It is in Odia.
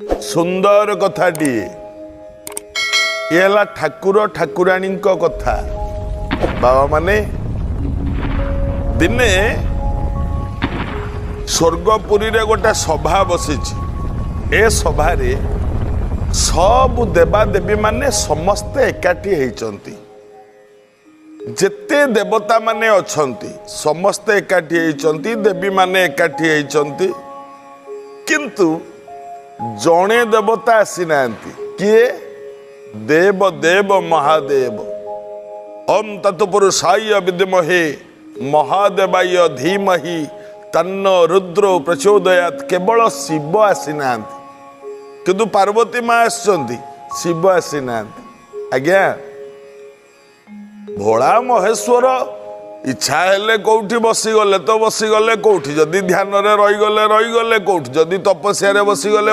ସୁନ୍ଦର କଥାଟିଏ। ଇଏ ହେଲା ଠାକୁର ଠାକୁରାଣୀଙ୍କ କଥା। ବାବାମାନେ, ଦିନେ ସ୍ୱର୍ଗପୁରୀରେ ଗୋଟେ ସଭା ବସିଛି। ଏ ସଭାରେ ସବୁ ଦେବାଦେବୀ ମାନେ ସମସ୍ତେ ଏକାଠି ହେଇଛନ୍ତି। ଯେତେ ଦେବତା ମାନେ ଅଛନ୍ତି, ସମସ୍ତେ ଏକାଠି ହେଇଛନ୍ତି, ଦେବୀ ମାନେ ଏକାଠି ହେଇଛନ୍ତି। କିନ୍ତୁ ଜଣେ ଦେବତା ଆସିନାହାନ୍ତି। କିଏ? ଦେବ ଦେବ ମହାଦେବ। ଓମ୍ ତତ୍ପୁରୁଷାୟ ବିଦ୍ମହେ ମହାଦେବାୟ ଧୀମହି ତନ୍ନ ରୁଦ୍ର ପ୍ରଚୋଦୟାତ୍। କେବଳ ଶିବ ଆସିନାହାନ୍ତି, କିନ୍ତୁ ପାର୍ବତୀ ମା ଆସିଛନ୍ତି, ଶିବ ଆସିନାହାନ୍ତି। ଆଜ୍ଞା, ଭୋଳା ମହେଶ୍ୱର ଇଚ୍ଛା ହେଲେ କୋଉଠି ବସିଗଲେ ତ ବସିଗଲେ, କୋଉଠି ଯଦି ଧ୍ୟାନରେ ରହିଗଲେ ରହିଗଲେ, କୋଉଠି ଯଦି ତପସ୍ୟାରେ ବସିଗଲେ।